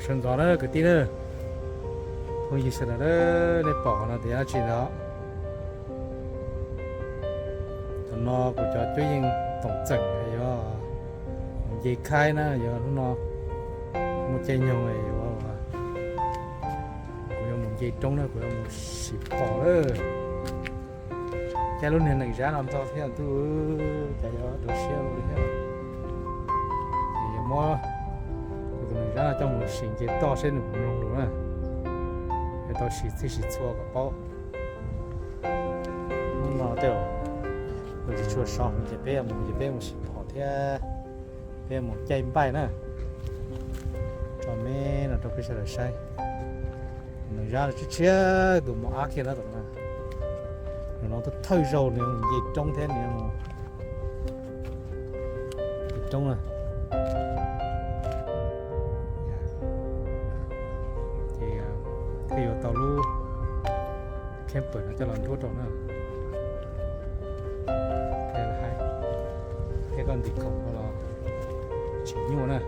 Sawv ntxov na kwv tij na, phooj ywg sawv daws, nej pom qhov no tias dab tsi ntawd? Thaum no kuv cov cuab yeej toom txeem yuav mus nce khaib na, yuav hnub no muaj caij nyoog yuav, kuv yuav mus nce roob na, kuv yuav mus sim phom lawm. Caij lub niag nees zab no ntog thiab ntuj, cas yuav dua siab li thiab. Ces yuav muab kuv tus nees zab no coj mus sim nce toj seb nws puas mloog lus na. Yuav tau sim txhij sim txhua kom paub. Hnub no tej zaum kuv tsis tshua sov heev ces peb yuav mus ces peb mus sim phom thiab peb mus caij npaij na. Tso me no rau peb sawv daws saib. Nees zab tshiab tshiab tus mos ab kiag na tom no. Nim no twb thawj zaug nws nce roob thiab nws nce roob na. Ces thiaj yuav tau lub camper no coj los nruab rau na. Thiab, thiab koj ntim khoom no los tsis nyuaj na.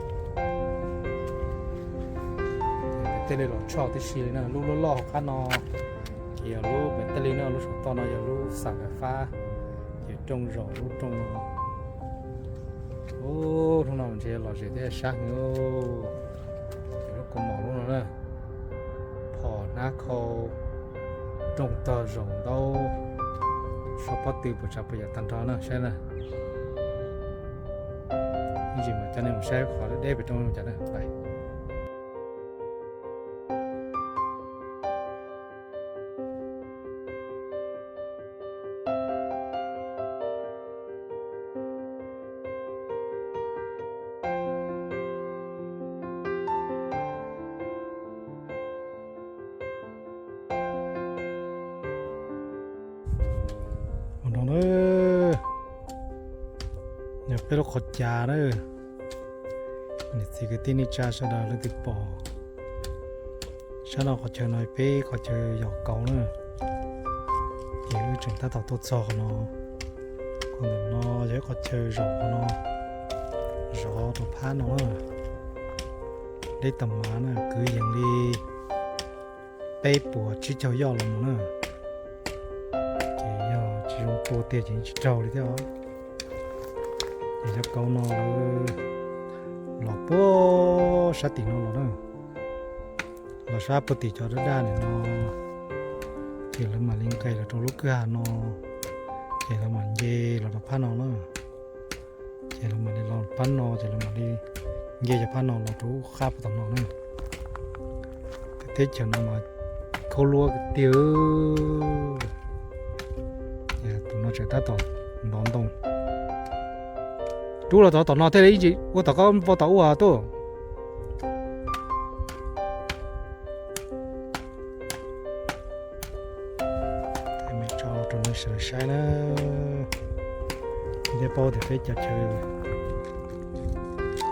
Tej li los tshoj tib si li na, lub loj loj hauv qab no ces yog lub pem tej li no, lub saum toj no yog lub xam lawv fab, ces rooj zaum lub rooj no. Ub, hnub no ntshe los zem thiab sab heev. Ces lub kaus mom lub no na, phom hnab khau, rooj tog zaum ntaub, sab pob tw puas tsav puas yam tag nrho na saib na. Ib ntsis mam coj nej mus saib qhov deb deb pem roob no cas na. Ua no na, yog peb lub qhov cas na, niam txiv kwv tij neej tsa sawv daws leej twg pom. Sab no qhov chaw no peb qhov chaw yos kauv na, ces wb tseem tab tom tuaj txog qhov no. Qhov ntawm no yog ib qhov chaw zaum qhov no, zov rau phab no na. Deb tag mas na, kwv yees li peb puas tsib caug yoj los mus na. Ces yog tsis zoo tua tiag ces tsis raug li thiab os. Ces cov kauv no lawv los puag sab tim no los na, los sab puag tim cov daj daj nim no, ces lawv mam li nqes los rau lub kwj ha no, ces lawv mam nce los rau phab no na. Ces lawv mam li los phab no, ces lawv mam li nce cov phab no los rau qab puag tom no na. Teb chaws no mas khaub luab tiag. Tus no tseem tab tom ntov ntoo. Rub los tod tom no thiaj li ib ntsis ua tom qab npau taws ua tuaj. Tso rau nej sawv daws saib na, thiaj paub tias peb cov chaw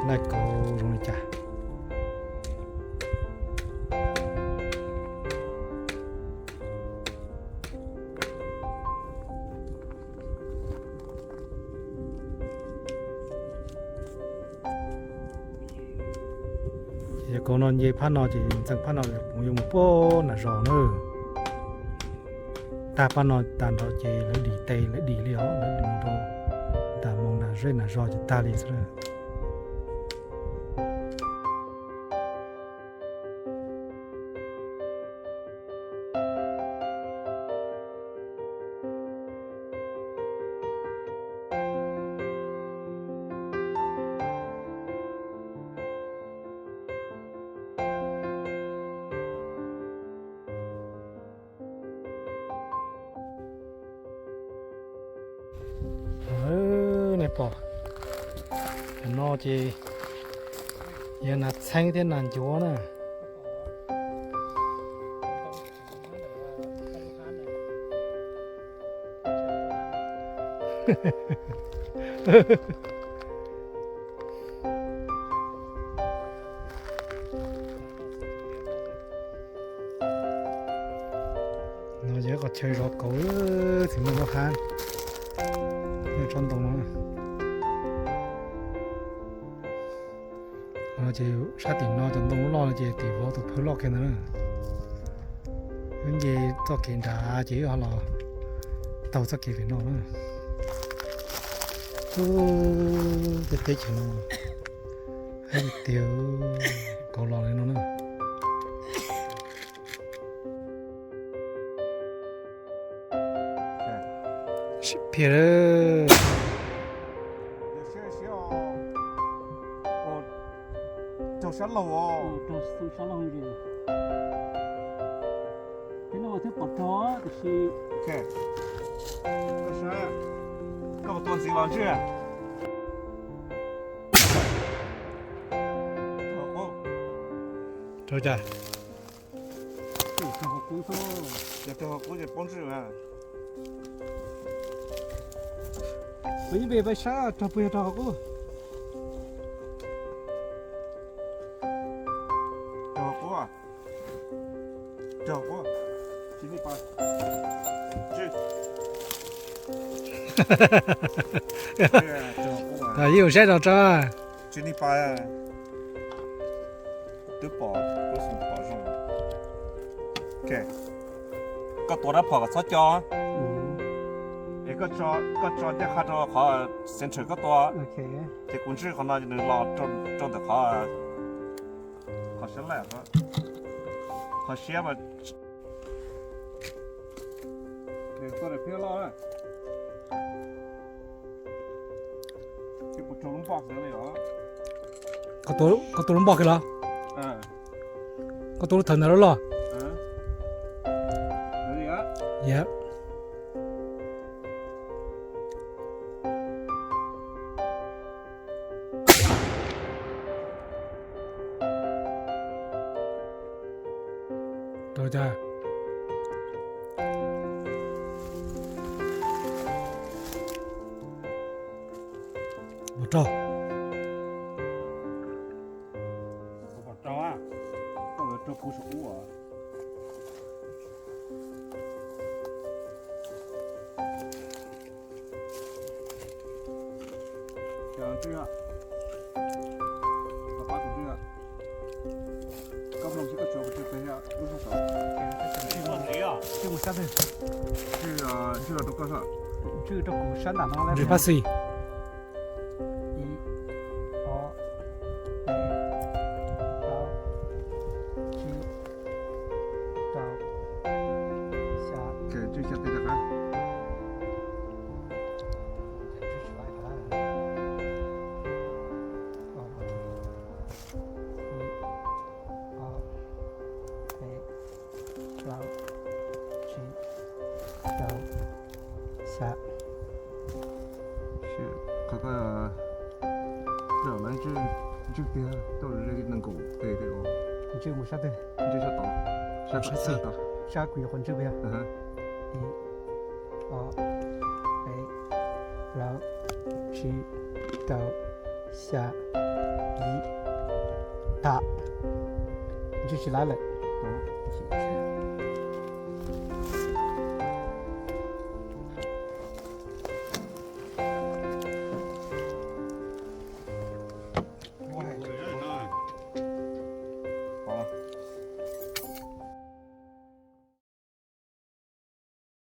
laij kauv zoo li cas. Ces yog kauv no nce phab no ces ntxeem phab no yuav mus puag nram zos na. Tag phab no tag nrho ces lawv dim tes lawv dim li os, lawv dim rau nram moos nram zej nram zos ces tag li xwb. Nej pom, no ces yog nas txheeb thiab nas ncuav na. No yog qhov chaw zov kauv, txiv neej lub hab, nyob tsob ntoo no. No ces sab tim no cov ntoo loj loj no ces tim vov tus phawj loj kiag ntawd na. Wb nce txoj kev nrad ces wb ho los taug txoj kev pem no na. Ub, tej teb chaws no heev tiag tiag, kauv los li no na. Sib phiaj lawm. Raug sab laug os. Raug sab laug li. Thiab no thiab pom rog tiam sis. Koj saib, koj puas tua ntxiv los ntsej? Raug cas? Yog raug qub ces poob ntsej mas. Ib peb saib raug puas yog raug qub. Raug qub, raug qub. Tsis li pas. Yeej ua saib rau tso. Tsis li pas. Twb pom, twb pom zoo. Koj tua rab phom kom txhob co. Es koj tso ncaj qha rau qhov center koj tua. Ces kuv ntswj qhov no nws los rau ntawm qhov, qhov siab laj, qhov siab mas. Koj tua lub npoj kiag los? Koj tua lub thawv ntawd lub los? Yep. Tau cas? Mus rau. Mus rau a, koj lawv rau kuv saum ub os. Ntswj rau kuv sab nram no. Ntswj pab xis. Ib, ob, peb, plaub, tsib, rau, xya. Ib, ob, peb, plaub, tsib, rau, xya. Qhov ko, lawv ntswj tiag, tau nees nkaum tes tiag. Ntswj mus sab twg? Ntswj sab tod, sab tod, sab kuv yuav qhov ntswj puas yog? Ib, ob, peb, plaub, tsib, rau, xya, yim, tag. Ntswj tsis laib lawm.